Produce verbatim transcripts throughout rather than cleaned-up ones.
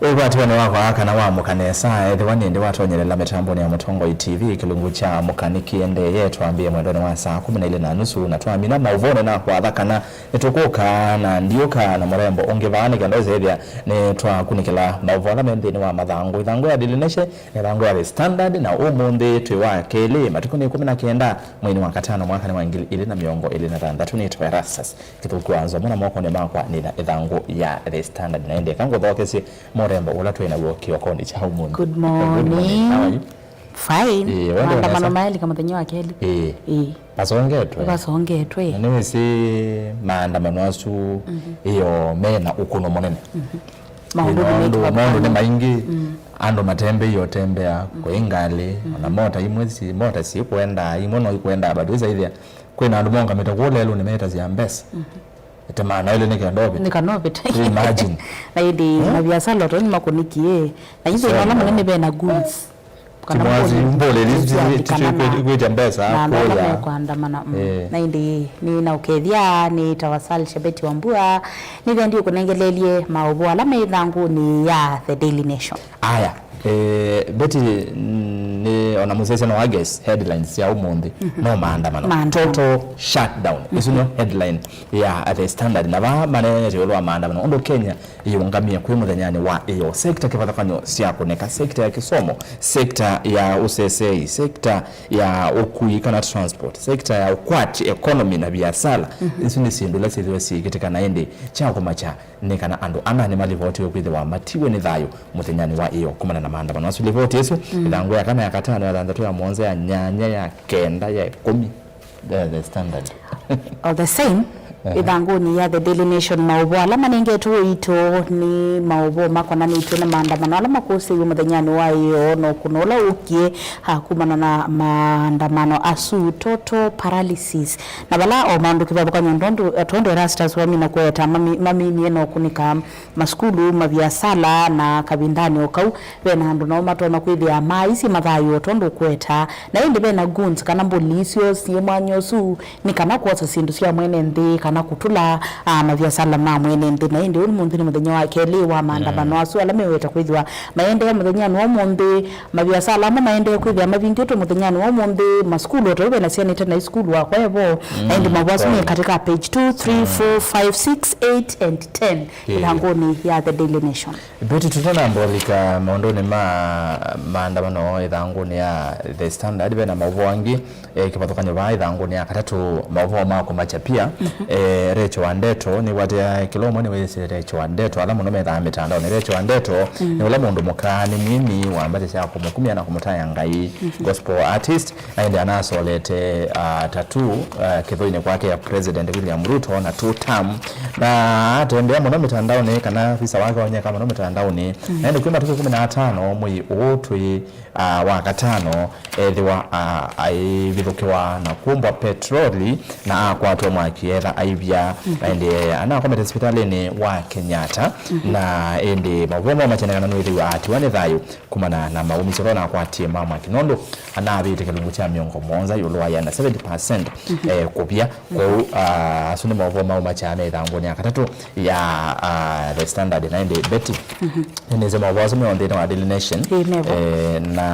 Wĩkwatĩonĩ wakwa kana wamũka nesa, ethĩwa nĩndĩ watonyelela mĩtambonĩ ya Mũtongoi T V, kĩlungu kya Amũka nĩkĩendeeye. Twambĩĩe mwendonĩ wa saa kũmi na ilĩ na nusu, na twamina maũvoonĩ na kwatha kana nĩtũkũka na ndiũka na mũrembo ũngĩ vaa, nĩ kenda ũsethĩa nĩtwakunĩkĩla maũvoo ala me nthĩnĩ wa mathangũ. Ĩthangũ ya Daily Nation, ĩthangũ ya The Standard, na ũmũnthĩ twĩ wa kelĩ, matukũ nĩ ĩkũmi na kenda, mweinĩ wa katano, mwakanĩ wa ngili ilĩ na mĩongo ĩlĩ na thanthatũ. Nĩtawa Erastus Kĩthũku wa Nzomo, na mokonĩ makwa nĩna ĩthangũ ya The Standard. Na ĩndĩ eka ngũthokesye mũrembo ũla twĩ naw'o kĩokonĩ kya ũmũnthĩ. Good morning. Good morning. How are you? Fine. Ĩĩ, we ndona maandamano sa? Maelika mũthenya wa kelĩ. Ĩĩ. Ĩĩ. Masongetwe. Masongetwe. Na nĩwĩsĩ maandamano asu, mhm, ĩyo mena ũkũno mũnene. Mhm. Maũndũ nĩ maingĩ. Maũndũ nĩ maingĩ. Mm. Andũ matembei o tembea, mm, kwĩ ngalĩ, mm, ona mota imwe si, mota sikwenda, imwe no ikwenda, but wĩsa ithĩa kwĩna andũ maũngamĩte kũu lelũnĩ metasya mbesa. Mhm. Ĩte maana ĩlĩ nĩ kenda ũvĩte. Nĩ kana ũvĩte. Imagine. Na ĩndĩ, eh? Maviasala oto nĩmakũnĩkie. Na ithe, so, ĩno ala mũnene vena goods. Kana timwazi mbũlĩ, mbũlĩ isu isu ikwĩtya mbesa na andũ ala kũya. Mekwandamana, mm. Eh. Na ĩndĩ nĩ na ũkethya nĩ Tawasal Shabeti wa Mbua, nĩ vendi ũkũnengelelie maũvoo ala me ĩthangũnĩ ya The Daily Nation. Aya, eh, Betty, mm, nĩ ona mũsesya no guess headlines sya ũmũnthĩ, mhm, no maandamano. Maandamano. Total shutdown. Mhm. Isu nĩyo headline ya The Standard. Na vaa maneenete ĩũlũ wa maandamano. Ũndũ Kenya ĩũngamie kwĩ mũthenyanĩ wa ĩyo. Sekta kĩvathũkany'o sya kũnĩka, sekta ya kĩsomo, sekta ya ũsesei, sekta ya ũkui kana transport, sekta ya ũkwati, economy na biasala. Mhm. Isu nĩ syĩndũ ila syĩthĩwa syĩkĩtĩka na ĩndĩ kya kũmakya nĩ kana andũ ana nĩmalivotiwe kwĩthĩwa matiwe nĩ thayũ mũthenyanĩ wa ĩyo kumana na maandamano asu. Livoti ĩsu, mm, ĩthangũ ya kana, ya katano, ya thanthatũ, ya mũonza, ya nyanya, ya kenda, ya ĩkũmi. The, the Standard. All the same, ehe, ĩthangũnĩ ya The Daily Nation, maũvoo ala manengetwe ũito nĩ maũvoo makonanĩtw'e na maandamano ala makũsĩiwe mũthenyanĩ wa ĩyoo na ũkũno ũla ũkie, ah, kumana na maandamano asu, total paralysis. Na vala o maũndũ kĩvathũkany'o tondũ, tondũ Erastus wamina kũeta mami-, maminie na ũkũnĩka masukulu, maviasala, na kavindanĩ o kau, ve na andũ nao matonya kwĩthĩa maaisye mathayũ o tondũ ũkweta. Na ĩndĩ ve na goons kana mbũli isyo syĩ mwanya ũsu nĩ kana kwosa syĩndũ sya mwene nthĩ kana kũtũla, ah, maviasala ma mwene nthĩ. Na ĩndĩ ũmũnthĩ nĩ mũthenya wa kelĩ wa maandamano, mm, asu ala meweta kwĩthĩwa maendee mũthenyanĩ wa ũmũnthĩ. Maviasala amwe maendee kwĩthĩa mavingĩtwe mũthenyanĩ wa ũmũnthĩ. Masukulu o tau ve na syana ite na isukulu wakwa evo. Na ĩndĩ, mm, maũvoo asu me katika page two, three, mm, four, five, six, eight and ten, ĩĩ, ĩthangũnĩ ya The Daily Nation. Betty, tũtanamba ũlika maũndũnĩ ma maandamano ĩthangũnĩ ya The Standard, ve na maũvoo angĩ, eh, kĩvathũkany'o vaa ĩthangũnĩ ya katatũ, maũvoo ma kũmakya pia. Mhm. Eh, Recho wa Ndeto, nĩwatĩa kĩla ũmwe nĩwĩsĩ Recho wa Ndeto, ala mũno methaa mĩtandaonĩ. Recho wa Ndeto, mm, nĩ ũla mũndũ mũka, nĩ mwini wa mbathi sya kũmũkumya na kũmũtaya Ngai, mhm, gospel artist, na ĩndĩ anasolete, ah, tattoo, ah, kĩthũinĩ kwake ya President William Ruto na two term. Na atembea mũno mĩtandaonĩ, kana visa wake wonyeka mũno mĩtandaonĩ. Mm. Na ĩndĩ kwĩ matukũ ĩkũmi na atano mwei ũũ twĩ, ah, wa katano, ethĩwa, ah, aivithũkĩwa na kumbwa petroli na akwatwa mwaki etha aivya. Mhm. Na ĩndĩ anakomete sipitalĩnĩ wa Kenyatta. Mhm. Na ĩndĩ maũvoo ma machenekana nĩwĩthĩwa atiwa nĩ thayũ kumana na maumisyo ala nakwatie ma mwaki, nũndũ anavĩte kĩlungu kya mĩongo mũonza ĩũlũ wa ĩana, seventy percent, mhm, eh, kũvya. Mhm. Kwoou, ah, asu nĩ maũvoo maũmakya me ĩthangũnĩ ya katatũ ya, ah, The Standard. Na ĩndĩ Betty, mhm, nĩnĩsĩ maũvoo asu me o nthĩnĩ wa Daily Nation. Ĩĩ, mevo. Eh, na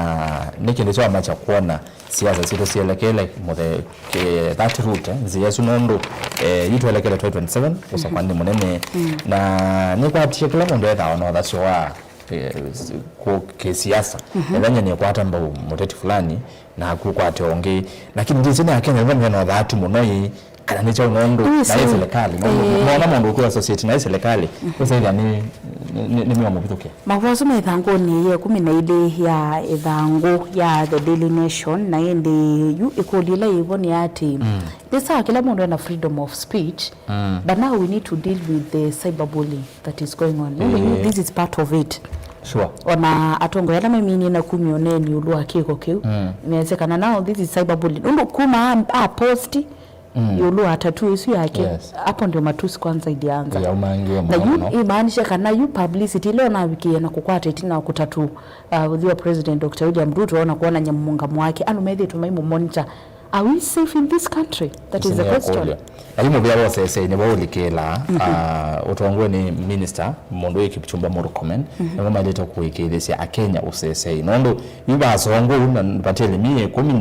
nĩ kĩndũ kyaũmakya kwona siasa sitũ sielekele mũthe-, kĩ-, that route, eh, nzĩa ĩsu, nũndũ, eh, yu twelekele twenty twenty-seven, ũsakũani mũnene. Mm. Na nĩkwatie kĩla mũndũ ethaa ona ũthasyo wa, eh, s-, kũ-, kĩsiasa. Mhm. Ethanya nĩkwata mbau mũteti fulani, naku ũkwate ũngĩ. Lakini ndĩsĩ nĩ Akenya nĩmo mena ũthatu mũno ĩ, kana nĩ kyaũ nũndũ, naĩ serikali. Nũndũ, eh, mona mũndũ ũkũ associate naĩ serikali, mhm, ũsaithya nĩ, nĩ, nĩ, nĩmĩwamũvithũkĩa. Maũvoo asu me ĩthangũnĩ ya ĩkũmi na ilĩ ya ĩthangũ ya The Daily Nation, na ĩndĩ yu ĩkũlyo ĩla yĩvo nĩ atĩ, mm, nĩ sawa kĩla mũndũ ena freedom of speech, mm, but now we need to deal with the cyberbullying that is going on. Nũndũ yu, eh, this is part of it. Sure. Ona atongoi ala meminie na kumya ũneeni ĩũlũ wa kĩko kĩu, mm, mese kana now this is cyberbullying. Nũndũ kuma a, a post, mm, ĩũlũ wa tattoo ĩsu yake, yes, hapo ndio matusi kwanza ilianza. Yaumangie mũno. Na yu mũno. Imaanisha kana yu publicity ĩla ũnavikie na kũkwata ĩtina wa kũtattoo, uh, ũthyũ wa President Doctor William Ruto na kuonany'a mũũngamo wake, andũ methĩĩtwe maimũmonitor. Are we safe in this country? That is the question. Na yu mũvĩa wa ũseseĩ nĩvo ũlikĩlaa, ah, ũtongoi nĩ minister, mũndũ wĩ Kipchumba Murkomen, nĩmo mailĩte kũĩkĩĩthĩsya Akenya ũseseĩ. Nũndũ yu vasongwa ũu na vatelĩ mi ĩkũmi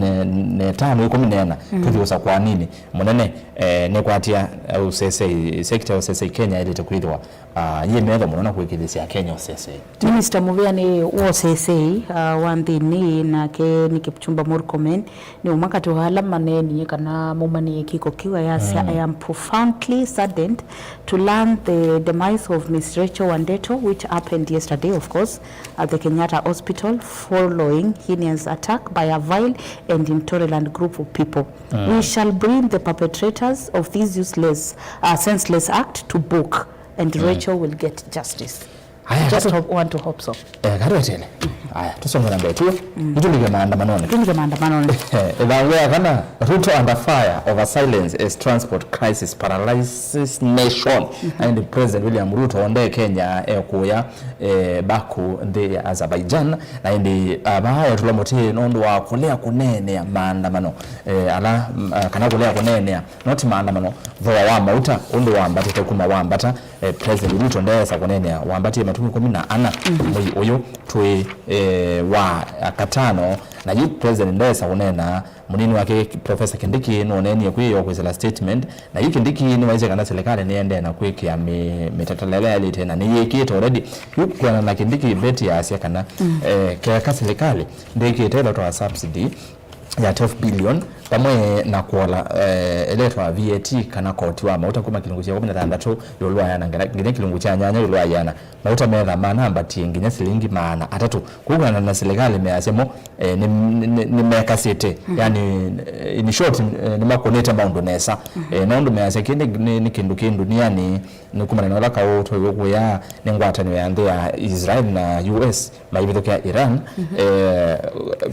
na ĩtano, ĩkũmi na ĩna, tũthi ũsakwanini mũnene, eh, nĩkwatia, eh, ũseseĩ, sector ya ũseseĩ Kenya ĩlĩte kwĩthĩwa, ah, yĩ metho mũno na kũĩkĩĩthĩsya Akenya ũseseĩ. Minista mũvĩanĩ wa ũseseĩ, ah, wa nthĩnĩ, nake nĩ Kipchumba Murkomen, nĩ ũmwe katĩ wa ala maneenie kana maumanĩe kĩko kĩu, ayasya, "I am profoundly saddened to learn the demise of Miss Rachel Wandeto, which happened yesterday, of course, at the Kenyatta Hospital following heinous attack by a vile and intolerant group of people. We shall bring the perpetrators of this useless, uh, senseless act to book and Rachel will get justice." Aya, just hope, want to hope so. Eh, katwetele. Aya, tusonge na mbee tu. Nĩtũlike maandamanonĩ. Tũlike maandamanonĩ. Eh, ĩthangũ ya kana, Ruto under fire over silence as transport crisis paralyzes nation. Na ĩndĩ President William Ruto ndee Kenya, ekũya, eh, Baku nthĩ ya Azerbaijan. Na ĩndĩ, ah, vaa etũla mũtĩ nũndũ wa kũlea kũneenea maandamano. Eh, ala, mm, ah, kana kũlea kũneenea, not maandamano, thooa wa mauta, ũndũ wambatĩte kuma wambata. Eh, President Ruto ndeesa kũneenea wambatie matukũ ĩkũmi na ana mwei ũyũ twĩ, eh, wa katano, na yu President ndeesa kũneena. Mũnini wake Professor Kindiki nũneenie kwĩ yo kwĩsĩla statement, na yu Kindiki nĩwaisye kana silikalĩ nĩendee na kwĩkĩa mĩ-, mĩtatatala ĩla yaĩlĩte na nĩyĩkĩte already. Yu kwĩana na Kindiki, Betty yaasya kana, eh, keka silikalĩ ndĩkĩte ĩla twa subsidy ya twelve billion, vamwe na kũola, eh, ĩla ĩtawa V A T kana koti wa mauta kuma kĩlungu kya ĩkũmi na thanthatũ ĩũlũ wa ĩana nginya, nginya kĩlungu kya nyanya ĩũlũ wa ĩana. Mauta metha manambatie nginya silingi maana atatũ. Kũu kwĩanana na silikalĩ measya mo, eh, nĩ, nĩ, nĩ, nĩmekasĩte. Yani, eh, in short, eh, nĩmakũnĩte maũndũ nesa. Eh, nũndũ measya kĩĩ nĩ, nĩ, nĩ kĩndũ kĩ ndunianĩ, nĩ kumana na ũla kaũ twaiwe kũya nĩ ngwatanĩo ya nthĩ ya Israel na U S. Maivithũkĩa Iran, eh,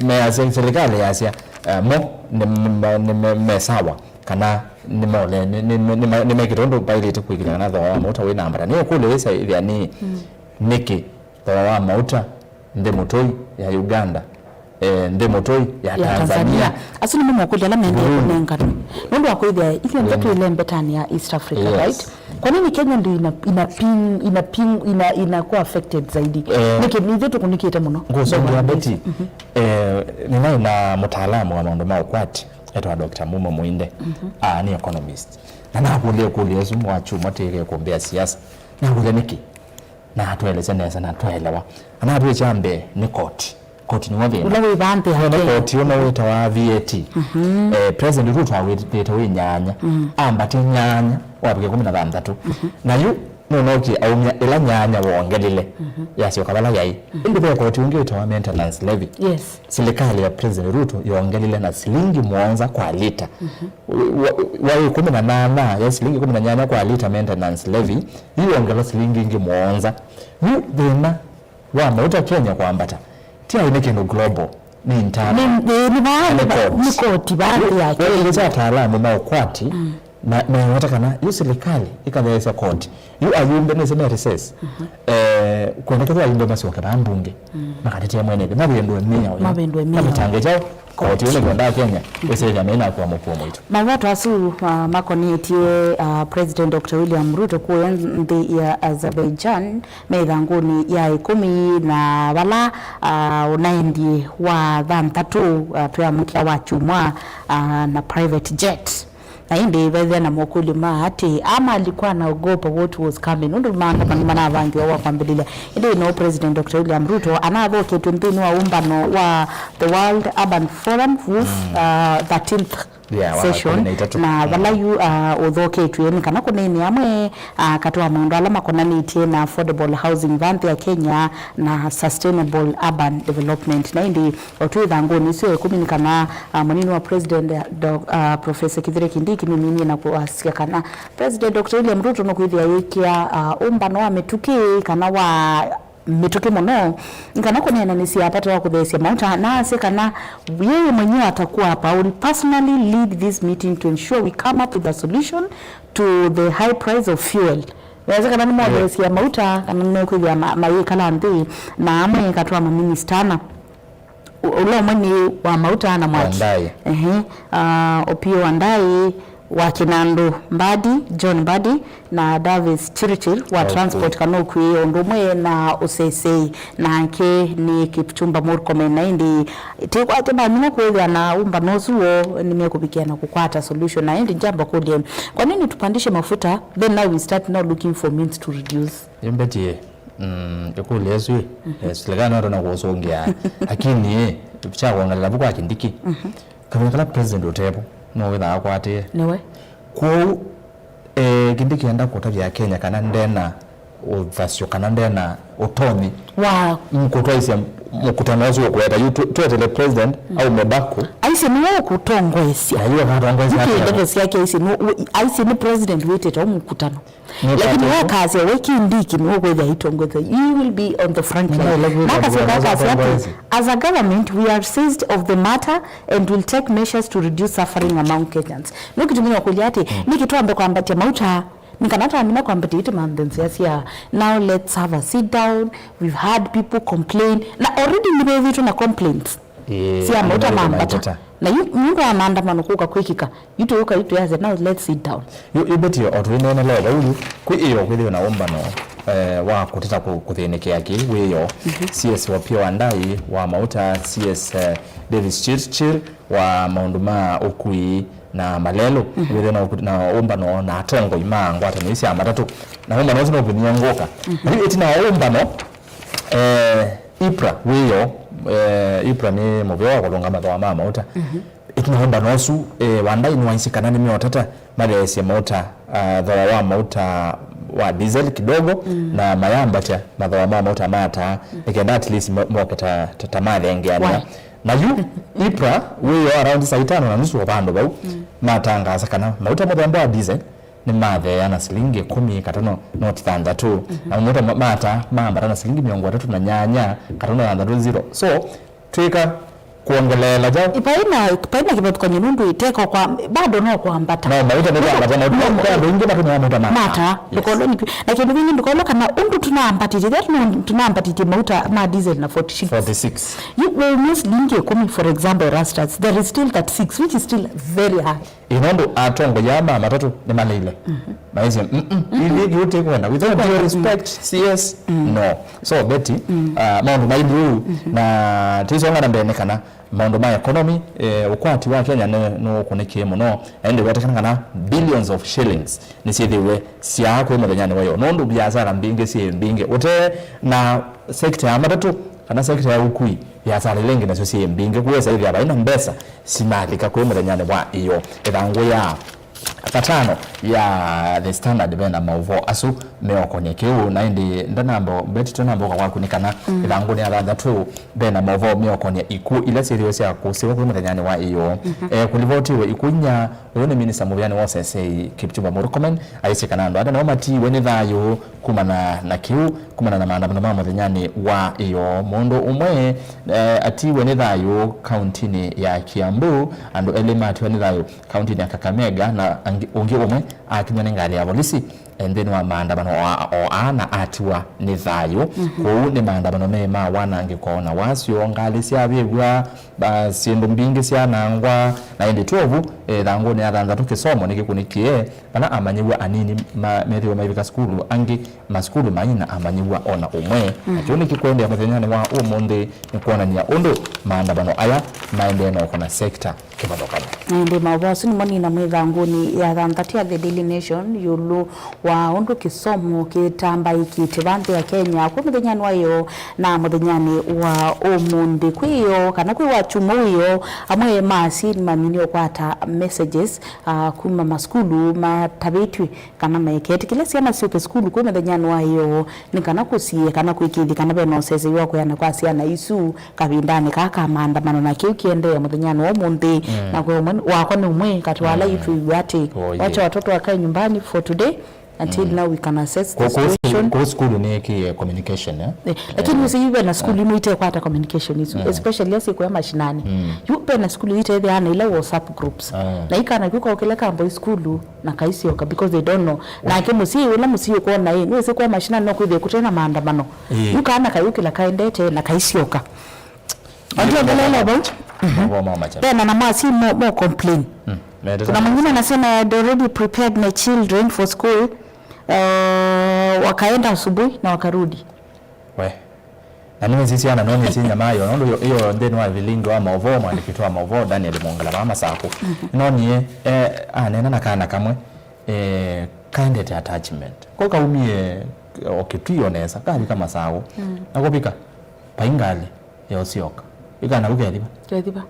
measya, serikali yasya, eh, mo nĩ, nĩ, nĩ me, me sawa, kana nĩ mole, nĩ, nĩ, nĩ, nĩ ma-, nĩ mekĩte ũndũ vaĩlĩte kwĩkĩla kana thooa wa mauta wĩ na mbata. Nĩ ũkũlyo wĩsa ĩthĩa nĩ, nĩkĩ thooa wa mauta nthĩ mũtũi ya Uganda, eh, nthĩ mũtũi ya Tanzania? Asu nĩmo mokũlyo ala mendee kũnenganwa. Nũndũ wa kwĩthĩa ithyĩ nthĩ twĩ lembetanĩ ya East Africa, right? Kwa nini Kenya ndio ina, ina ping, ina ping, ina, inakuwa affected zaidi? Eh. Nĩkĩ, nĩ ithuĩ tũkũnĩkĩte mũno? Ngũsũngĩa Betty. Eh, nĩnaĩ na mũtaalamu wa maũndũ ma ũkwati, etawa Doctor Mumo Muinde. Ah, nĩ economist. Na nakũlya ĩkũlyo ĩsu wa kyumwa tĩke kũmbĩa siasa. Nakũlya nĩkĩ? Na atũelesya nesa na twaelewa. Anatwĩkya mbee nĩ koti. Koti nĩwe thĩna. Ũla wĩ vaa nthĩ ya Kenya. Koti ũno wĩtawa V A T. Eh, President Ruto awĩtĩte wĩ nyanya. Ambate nyanya, wavika ĩkũmi na thanthatũ. Na yu nũnookie aumya ĩla nyanya wongelile, yasyoka vala yaĩ. Ĩndĩ ve koti ũngĩ wĩtawa maintenance levy. Yes. Silikalĩ ya President Ruto yongelile na silingi mũonza kwa lita. Wa, wa ĩkũmi na nana ya silingi ĩkũmi na nyanya kwa lita maintenance levy, yu yongela silingi ingĩ mũonza. Yu thĩna wa mauta Kenya kwambata, ti aĩ nĩ kĩndũ global, nĩ internal. Nĩ, nĩ, nĩ vaa, na nĩ nĩ va-, koti. Nĩ koti vaa nthĩ ya Kenya. Kya ataalamu ma ũkwati, na, na meweta kana yu silikalĩ ĩkatheesya koti. Yu ayumbe nĩsĩ me recess. Eh, kwenda kethwa ayumbe masyoke vaa mbunge, makatetea mwene nthĩ, mavĩndũe mĩao yao. Mavĩndũe mĩao. Mavĩtange kyaũ? Koti ũnĩ kwenda Kenya ĩsĩthya mena kwa mũkuo mũito. Maũvoo asu, uh, makonetye, uh, President Doctor William Ruto kũya nthĩ ya Azerbaijan me ĩthangũnĩ ya ĩkũmi, na vala, uh, ũnaendie wa thanthatũ, uh, twĩamũkĩa wa kyumwa, uh, na private jet. Na ĩndĩ vaĩthĩa na mokũlyo ma atĩ, ama alikuwa anaogopa what was coming? Nũndũ maandamano manavangiwa wa kwambĩlĩlya. Ĩndĩ no President Doctor William Ruto anathoketwe nthĩnĩ wa ũmbano wa the World Urban Forum, WUF, uh, thirteenth session, na vala yu, uh, ũthoketw'e nĩ kana kũneenea amwe, uh, katĩ wa maũndũ ala makonanĩtye na affordable housing vaa nthĩ ya Kenya na sustainable urban development. Na ĩndĩ o twĩ ĩthangũnĩ ĩsu ya ĩkũmi nĩ kana, uh, mũnini wa President, uh, Doc-, uh, Professor Kithure Kindiki nĩminie na kũasya kana President Doctor William Ruto nũkwĩthĩa yĩkĩa, uh, ũmbano wa mĩtũkĩ kana wa mĩtũkĩ mũno, kana kũneenanĩsya vata wa kũtheesya mauta, na asya kana yeye mwenyewe atakuwa hapa, I will personally lead this meeting to ensure we come up with a solution to the high price of fuel. Wesa kana nĩmotheesya mauta, kana nĩmekwĩthĩa ma-, mayĩkala nthĩ, na amwe katĩ wa maminista ana Ũ-, ũla ũmwe nĩ wa Mauta na Mwaki. Wandai. Ehe. Ah, Opiyo Wandai wa Kinandu, Mbadi, John Mbadi, na Davis Chirchir wa Transport, kana ũkui, ũndũ ũmwe na ũsesei, nake nĩ Kipchumba Murkomen. Na ĩndĩ tĩkwatya mamina kwĩthĩa na ũmbano ũsu woo nĩmekũvikĩa na kũkwata solution. Na ĩndĩ njamba kũlye, kwa nini tupandishe mafuta, then now we start now looking for means to reduce? Ĩmbetie, mm, ĩkũlyo ĩsu, eh, silikalĩ no tona kũsũngĩa. Lakini, eh, kya kwongelela vu kwa Kindiki. Kavila kala president ũtevo, no wĩthaa akwatĩe. Nĩwe. Kwoou, eh, Kindiki enda kũtavya Kenya kana ndena ũthasyo, kana ndena ũtonyi wa kũtwaisya mũkutano ũsu ũkũeta yu, tũ-, twetele president aume Baku. Aisye nĩwe ũkũtongoesya. Na yu akatongoesya Yu atĩa? Ndeto syake aisye nĩ, aisye nĩ president wĩtĩte ũmũkutano. Lakini wakasya we Kindiki nĩwe ũkwĩthĩa aitongoesya. You will be on the front line. Makasya kakasya atĩ, as a government, we are seized of the matter and will take measures to reduce suffering among Kenyans. Nĩ kĩtumi nĩkũlya atĩ, nĩkĩ twambe kwambatya mauta, nĩ kana twamina kwambatya ĩtĩ manthe nzĩa sya. Now let's have a sit down. We've had people complain. Na already nĩvethĩtwe na complaints sya mauta mambata. Na yu, nũndũ wa maandamano kũka kwĩkĩka, yu tũyũka yu twĩasya, now let's sit down. Yu, yu Betty, o tũineenela o vau yu, kwĩ ĩyo kwĩthĩwe na ũmbano, eh, wa kũteta kũ-, kũthĩnĩkĩa kĩ wĩoo. C S Opiyo Wandai wa mauta, C S, eh, Davis Chirchir wa maũndũ ma ũkui na malelũ, wĩthĩwe na ũkũ-, na ũmbano na atongoi ma ngwatanĩo sya matatũ. Na ũmbano ũsu nũvinie ngũka. Na yu ĩtina wa ũmbano, eh, IPRA wĩoo, eh, IPRA nĩ mũvĩa wa kũlũnga mathooa ma mauta. Ĩtina wa ũmbano ũsu, eh, Wandai nĩwaisye kana nĩmeũtata matheesye mauta, ah, thooa wa mauta wa diesel kidogo, na mayambatya mathooa ma mauta ma taa, nĩ kenda at least mo-, moke ta, ta, ta mathengeanĩa. Na yu, IPRA wĩoo around saa itano na nusu o vandũ vau, matangaasa kana mauta mũthemba wa diesel nĩmatheea na silingi ĩkũmi katano noti thanthatũ, na mauta ma, ma taa mambata na silingi mĩongo ĩtatũ na nyanya katano thanthatũ zero. So, twĩka kwongeleela kyaũ? Paina, paina kĩvathũkany'o nũndũ ĩteko kwa, bado no kwambata. No, mauta nĩ kwambata, mauta. No, no, andũ aingĩ matũmĩaa mauta ma taa. Yes. Ndũkolwe nĩ, na kĩndũ kĩngĩ ndũkolwe kana ũndũ tũnambatĩtye, that no, tũnambatĩtye mauta ma diesel na forty-six. Forty-six. You will miss lingi ĩkũmi, for example, Erastus. There is still thirty-six, which is still very high. Ĩ, nũndũ atongoi aa ma matatũ nĩmaleile. Maisye, "Mm-mm, ithyĩ kĩu tĩkwenda. With all due respect, C S, no." So, Betty, ah, maũndũ mailye ũu, na tũisonga na mbee nĩ kana maũndũ ma economy, eh, ũkwati wa Kenya nĩ, nũkũnĩkie mũno. Na ĩndĩ wetekana kana billions of shillings nĩsyĩthĩwe syaa kwĩ mũthenyanĩ wa ĩyo. Nũndũ biasara mbingĩ syĩ mbingĩ. Ũte na sector ya matatũ, kana sector ya ũkui, biasara ila ingĩ nasyo syĩ mbingĩ, kwoou esa ĩthĩa vai na mbesa sinalika kwĩ mũthenyanĩ wa ĩyo. Ĩthangũ ya katano ya The Standard ve na maũvoo asu meokonya kĩu, na ĩndĩ ndanamba, Betty, tũnamba ũka kwaku nĩ kana ĩthangũnĩ ya thanthatũ ve na maũvoo meokonya ikw'ũ ila syĩthĩwe sya kũsĩwa kwĩ mũthenyanĩ wa ĩyo. Eh, kũlivotiwe ikw'ũ inya. Ũyũ nĩ minista mũvĩanĩ wa ũsesei Kipchumba Murkomen aisye kana andũ ala nao matiiwe nĩ thayũ kumana na kĩu, kumana na maandamano ma mũthenyanĩ wa ĩyo. Mũndũ ũmwe, eh, atiiwe nĩ thayũ kauntinĩ ya Kiambu, andũ elĩ matiwa nĩ thayũ kauntinĩ ya Kakamega, na angĩ, ũngĩ ũmwe akinywa nĩ ngalĩ ya volisi, eh, nthĩnĩ wa maandamano o, o aa na atiwa nĩ thayũ. Kwoou nĩ maandamano me ma wanangĩko na wasyo, ngalĩ syavĩvw'a, ba, syĩndũ mbingĩ syanangwa, na ĩndĩ tw'ovu, eh, ĩthangũnĩ ya thanthatũ kĩsomo nĩkĩkunĩkie vala amanyĩw'a anini ma, methĩwe maivika sukulu, angĩ masukulu maina amanyĩw'a ona ũmwe. Na kĩu nĩkĩkũendeea mũthenyanĩ wa ũmũnthĩ, nĩ kwonany'a ũndũ maandamano aya maendee na ũkona sekta kĩvathũkany'o. Na ĩndĩ maũvoo asu nĩmo nina mwĩthangũnĩ ya thanthatũ ya The Daily Nation ĩũlũ wa ũndũ kĩsomo kĩtambaĩkĩte va nthĩ ya Kenya kwĩ mũthenyanĩ wa ĩyo na mũthenyanĩ wa ũmũnthĩ. Kwĩ ĩyo, kana kwĩ wakyumwa wĩ ĩyo, amwe ma asyai nĩmaminie ũkwata messages, ah, kuma masukulu matavĩtw'e kana maiketĩkĩlya syana syũke sukulu kwĩ mũthenyanĩ wa ĩyo, nĩ kana kũsiĩĩa kana kũĩkĩĩthya kana ve na ũsesei wa kwĩana kwa syana isu kavindanĩ kaa ka maandamano, na kĩu kĩendee mũthenyanĩ wa ũmũnthĩ. Na kwa ũmwe wakwa nĩ ũmwe katĩ wa ala yu twĩw'a atĩ, "Wacha watoto wakae nyumbani for today until now we can assess the situation." Kũu sukulu nĩ kĩ communication, eh? Eh, lakini ũsĩ yu ve na sukulu imwe itekwata communication isu, especially asi kwa mashinani. Yu ve na sukulu itethea na ila WhatsApp groups. Na ikana kyu kaũkĩla ka boy sukulu na kaisyoka because they don't know. Nake mũsyai ũla mũsyai ũkwona ĩ, nĩwĩsĩ kwa mashinani no kwĩthĩe kũte na maandamano. Yu kana kayũkĩla kaendete na kaisyoka. Ongelele vau. Mavoo ma macha. Vena na masi mo, mo complain. Mm. Mendete. Kuna mwingine anasema, "I had already prepared my children for school, uh, wakaenda asubuhi na wakarudi." We. Na nĩwĩsĩ syana nonĩsye nyama yo, nũndũ yo, yo nthĩnĩ wa vilingi wa maũvoo, mwandĩkĩtwe wa maũvoo Daniel Mwongela vaa Masaku. Nonĩe, eh, aneena na kana kamwe, eh, kaendete attachment. Ko kaumie o Kitui o nesa, kavika Masaku. Na kũvika, vai ngalĩ ya ũsyoka. Ĩkana kũkethĩva. Kethĩva.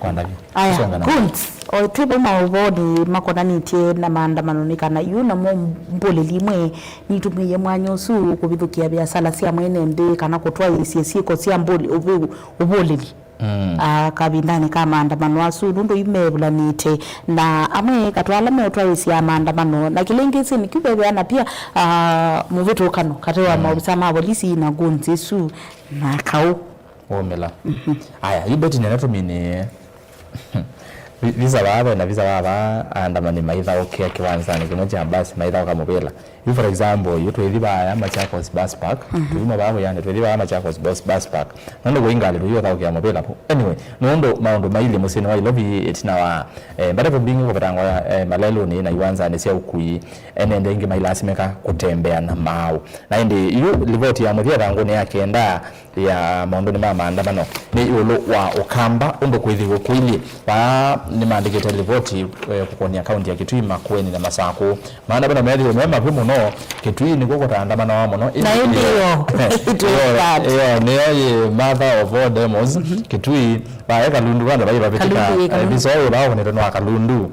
Kwandavya. Aya, goons. O twĩ vau maũvoonĩ makonanĩtye na maandamano nĩ kana yu namo mbũlĩli imwe nitũmĩie mwanya ũsu kũvithũkĩa viasala sya mwene nthĩ kana kũtwaĩĩsya syĩko sya mbũlĩ-, ũvĩ-, ũvũlĩli. Mm. Ah, kavindanĩ ka maandamano asu nũndũ imevulanĩte na amwe katwala meũtwaĩĩsya maandamano na kĩlĩngĩsĩ nĩkyu veveana pia, ah, mũvĩtũkano katĩ wa maovisa ma volisi na goons isu na kaũ. Womela. Aya, yu Betty nene tũminĩe. Vi-, visa vaa, vena visa vaa, vaa, aandamani maithaũkĩa kĩwanzanĩ kĩmwe kya basi, maithaũka mũvĩla. Yu, for example, yu twĩthi vaya Machakos bus park, tũyuma vaa Wĩanĩ, twĩthi vaya Machakos bus, bus park. Nũndũ kũi ngalĩ tũyũthaũkĩa mũvĩla vo. Anyway, nũndũ maũndũ mailyĩ mũsyĩnĩ wa Nairobi ĩtina wa, eh, mbata mbingĩ kũvetangwa, eh, malelũnĩ na iwanzanĩ sya ũkui, ene nthĩ aingĩ mailasimĩka kũtembea na maaũ. Na ĩndĩ yu livoti ya mũthya ĩthangũnĩ ya kenda ya maũndũnĩ ma maandamano nĩ ĩũlũ wa Ũkamba ũndũ kwĩthĩwe kũilyĩ. Vaa nĩmaandĩkĩte livoti, eh, kũkũnĩa kaunti ya Kitui, Makueni na Masaku. Maandamano meethĩwe me mavĩ mũno Kitui, nĩkw'o kũtaandamanawa mũno. Na ĩndĩ yo, it was bad. Ĩyo nĩyo yĩ mother of all demos. Kitui, vae Kalundu, vandũ vai vavĩtĩka, Kalundu, eh, Kalundu. Visa ũyũ vaa ũkũnĩtwe nĩ wa Kalundu.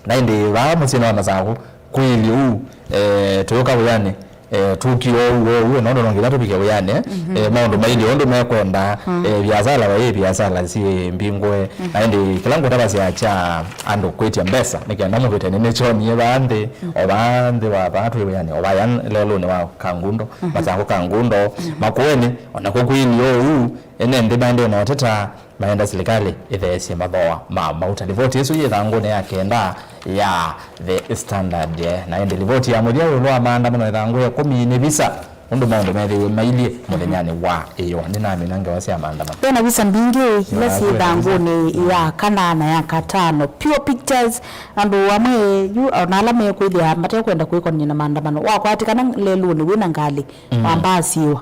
Na ĩndĩ vaa mũsyĩnĩ wa Masaku, kwĩilyĩ ũu, eh, tũyũka wĩanĩ, eh, tũkie ũu, ũu, ũu, nũndũ no nginya tũvike wĩanĩ, eh, maũndũ mailyĩ ũndũ mekwenda, eh, viasala vai viasala syĩ mbingũe, na ĩndĩ kĩla ngũtavasya kya andũ kwĩtya mbesa, nĩ kenda mũvĩte nĩnĩkyonie vaa nthĩ, o vaa nthĩ wa vaa twĩ wĩanĩ, o vaya lelũnĩ wa Kangundo, Masaku Kangundo, Makueni, ona kũkwĩilyĩ ũu, ene nthĩ maendee na ũteta, maenda silikalĩ ĩtheesye mathooa ma mauta. Livoti ĩsu yĩ ĩthangũnĩ ya kenda ya The Standard, eh, na ĩndĩ livoti ya mũthya ĩũlũ wa maandamano ĩthangũ ya ĩkũmi nĩ visa, ũndũ maũndũ methĩiwe mailyĩ mũthenyanĩ wa ĩyoo. Nĩnamina ngewa sya maandamano. Vena visa mbingĩ ila syĩ ĩthangũnĩ ya kana na ya katano. Pure pictures, andũ amwe yu ona ala mekwĩthĩa matekwenda kwĩkonany'a na maandamano. Wakwatĩkana lelũnĩ wĩna ngalĩ, wambaa syĩwa.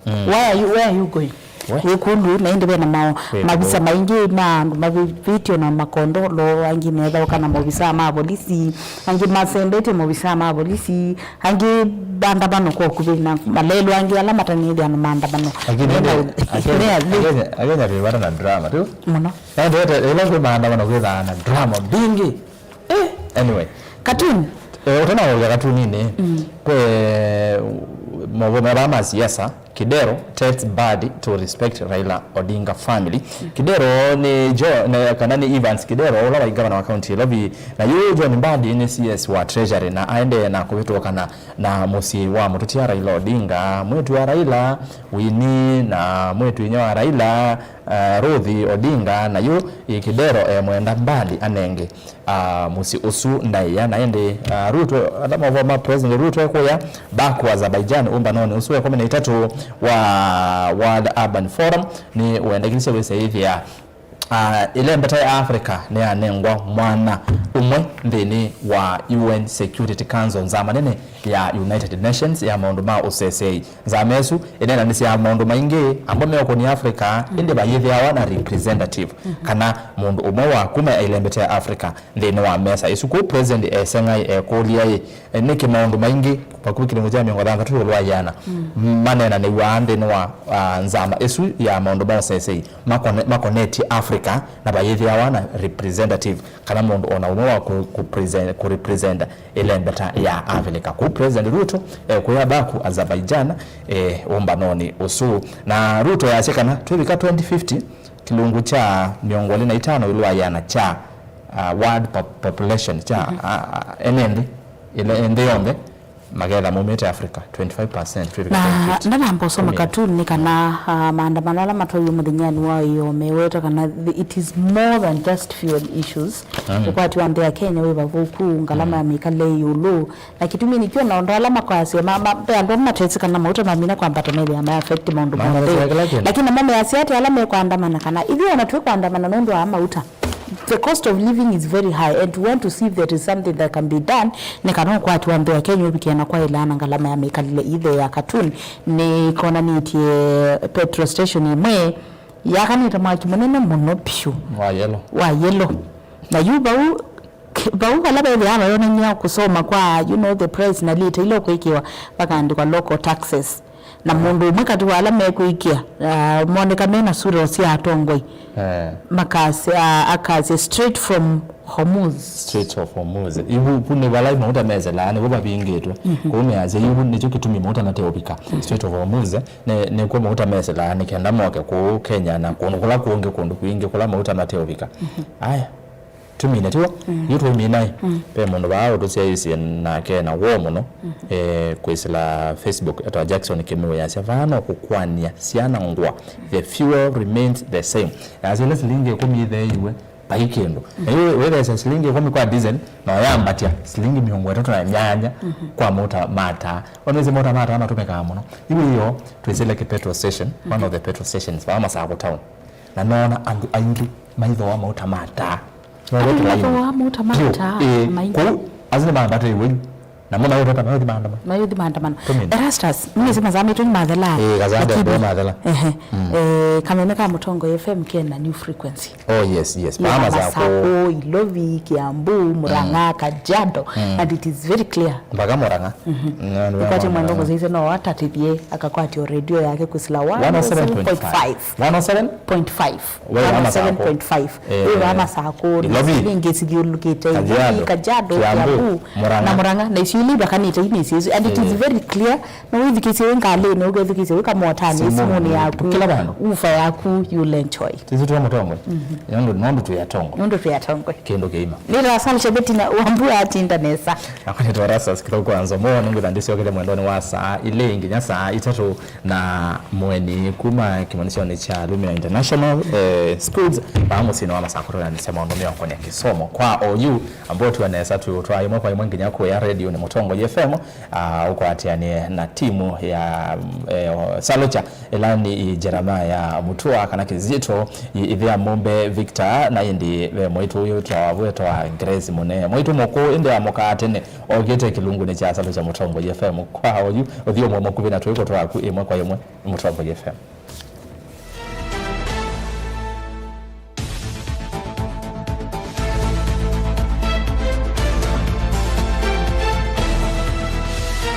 Why are you, where are you going? We? Wĩ kũndũ, na ĩndĩ vena mao, mavisa maingĩ ma andũ mavĩtio na makondo, lo angĩ methaũka na maovisa ma volisi, angĩ masembetye maovisa ma volisi, angĩ maandamano kwa ũkuvĩ na malelũ angĩ ala matanĩthĩa na maandamano. Lakini mena ĩndĩ, u-, Akenya, mea thĩ. Akenya, Akenya twĩ vata na drama, tu? Mũno. Na ĩndĩ ĩla kwĩ maandamano kwĩthaa na drama mbingĩ. Eh, anyway. Katuni? Eh, ũtanawauya katuninĩ, kwĩ maũvoo mea vaa ma siasa, Kidero tells Mbadi to respect Raila Odinga family. Kidero nĩ Jo-, nĩ, kana nĩ Evans Kidero, ũla waĩ ngavana wa kaunti ya Nairobi. Na yu John Mbadi nĩ C S wa Treasury, na aendee na kũvĩtũkana na mũsyĩ wa mũtũtia Raila Odinga, mwĩĩtu wa Raila, Winnie, na mwĩĩtu inya wa Raila, uh, Ruth Odinga, na yu Kidero e mwenda Mbadi anenge ah, mũsyĩ ũsu ndaĩa. Na ĩndĩ, ah, Ruto, ala maũvoo ma President Ruto ekũya Baku, Azerbaijan, ũmbanonĩ ũsu wa ĩkũmi na itatũ wa World Urban Forum, nĩ wendekisye wĩsyaĩthĩa, ah, ĩlembeta ya Africa nĩyanengwa mwanya ũmwe nthĩnĩ wa U N Security Council, nzama nene ya United Nations ya maũndũ ma ũseseei. Nzama ĩsu ĩneenanĩsyaa maũndũ maingĩ amwe meũkũnĩa Africa, ĩndĩ vayĩthĩawa na representative, kana mũndũ ũmwe wa kuma ĩlembeta ya Africa nthĩnĩ wa mesa ĩsu. Kwoou President eseng'ai ekũlya-ĩ, nĩkĩ maũndũ maingĩ, vakuvĩ kĩlungu kya mĩongo thanthatũ ĩũlũ wa ĩana, maneenanĩw'aa nthĩnĩ wa, ah, nzama ĩsu ya maũndũ ma ũseseei makone-, makonetye Africa, na vayĩthĩawa na representative kana mũndũ o na ũmwe wa kũ-, kũ-, present-, kũrepresenta ĩlembeta ya Avilika. Kũu President Ruto ekũya Baku, Azerbaijan, eh, ũmbanonĩ ũsu. Na Ruto easya kana twĩvika twenty fifty, kĩlungu kya mĩongo ĩlĩ na itano ĩũlũ wa ĩana kya, ah, world pop-, population kya, ah, ah, ene nthĩ, ĩla, nthĩ yonthe, Maketha maumĩte Africa, twenty-five percent twĩvika na twenty fifty. Ndanamba ũsoma cartoon nĩ kana, ah, maandamano ala matwaĩwe mũthenyanĩ wa ĩyoo meweta kana the, it is more than just fuel issues. Ũkwati wa nthĩ ya Kenya wĩ vathũku, ngalama ya mĩkalĩle ĩ ĩũlũ, na kĩtumi nĩkyo na andũ ala makwasya ma, ma, ve andũ amwe matesĩ kana mauta mamina kwambata methĩa ma affect maũndũ ma nthĩ. Lakini namo measya atĩ ala mekwandamana kana ithyĩ ona twĩkwandamana nũndũ wa mauta. The cost of living is very high and we want to see if there is something that can be done nĩ kana ũkwati wa nthĩ ya Kenya ũvikĩe na kwaĩlana ngalama ya mĩkalĩle. Ithe ya cartoon nĩ konanĩtye petrol station ĩmwe yakanĩte mwaki mũnene mũno piũ wa yellow. Wa yellow. Na yu vau, vau vala vethĩaa vayonany'a kũsoma kwa, you know, the price na lita ila ũkwĩkĩwa vakaandĩkwa local taxes. Na mũndũ ũmwe katĩ wa ala mekwĩkĩa, ah, moneka mena sura sya atongoi. Eh. Makasya, ah, akasya, "Straight from Hormuz." Strait of Hormuz. Ivu, vu nĩ vala mauta meselaa, nĩvo mavingĩtwe. Kũu measya, ivu nĩkyo kĩtumi mauta mate ũvika Strait of Hormuz, nĩ, nĩkw'o mauta meselaa, nĩ kenda moke kũu Kenya na kũndũ kũla kũngĩ, kũndũ kwingĩ kũla mauta mate ũvika. Aya. Tũmine tiw'o? Yu twaimina-ĩ, ve mũndũ vaa ũtũsyaĩĩsye nake na woo mũno, eh, kwĩsĩla Facebook, etawa Jackson Kĩmĩũ, yasya, "Vaa no kũkwany'a syana ngũa, the fuel remains the same." Yasya, "Ĩla silingi ĩkũmi ĩtheeiwe, vai kĩndũ." Na yu wĩtheesya silingi ĩkũmi kwa diesel, na ũyambatya silingi mĩongo ĩtatũ na nyanya kwa mauta ma taa. Onĩsye mauta ma taa matũmĩkaa mũno. Yu ĩyo twĩsĩle kĩ petrol station, one of the petrol stations, vaa Masakũ town. Na noona andũ aingĩ maithooa mauta ma taa. Andũ nĩmathooaa mauta ma taa maingĩ. Kũu asu nĩmambatĩiwe yu. Namo mayũtata mayũthi maandamano. Mayũthi maandamano. Tũmina. Erastus, nĩnĩsĩ masaa maitũ nĩmathela. Ĩĩ, kasaa ndende mathela. Ehe. Eh, kameme ka Mũtongoi F M kena new frequency. Oh, yes, yes. Paa Masakũ, Ilovi, Kiambu, Murang'a, Kajiado, and it is very clear. Mpaka Murang'a. Nĩkwatĩ mwendo kũsĩsya no atatĩthye akakwatya o radio yake kwĩsĩla one oh seven point five. One oh seven point five. One oh seven point five. Eh, wĩ vaa Masakũ, Ilovi, ningĩ sithiũlũkĩte Ilovi, Kajiado, Kiambu, na Murang'a. Na isu ilĩ ivakanĩte inĩ isu, and it is very clear. No wĩthukĩĩsye wĩ ngalĩnĩ, ũkethukĩĩsya wĩ kamotanĩ, simũnĩ yaku, kĩla vandũ, ufa yaku, you'll enjoy. Sisi tuwe Mũtongoi. Nũndũ, nũndũ twĩ atongoi. Nũndũ twĩ atongoi. Kĩndũ kĩima. Nĩ Rasal Shabeti na Wambua atinda nesa. Nakwa nĩ Torasas Kĩthũkũ wa Nzomo, nĩngwĩtha ndĩsyokete mwendonĩ wa saa ilĩ nginya saa itatũ na mũeni kuma kĩmanyĩsyonĩ kya Lumina International, eh, Schools, vaa mũsyĩnĩ wa Masakũ tũnanĩsya maũndũ meũkonĩa kĩsomo. Kwa oyu, ambao tuwa nesa twĩũtwaa ĩmwe kwa ĩmwe nginya kũya redionĩ Mũtongoi F M, ah, ũkwatĩanĩe na timu ya, eh, Salucha, ĩla nĩ Jeremiah Mutua kana Kizito, ĩ-, ĩthe ya Mombe Victor, na ĩndĩ ve mwaitũ ũyũ wĩtawa, wĩtawa Grace Mune. Mwaitũ mũkũũ ĩndĩ amũkaa tene, okĩte kĩlungunĩ kya Salucha Mũtongoi F M. Kwa oyu, ũthiũ ũmwe mũkuvĩ na twĩkũtwaku ĩmwe kwa ĩmwe Mũtongoi F M.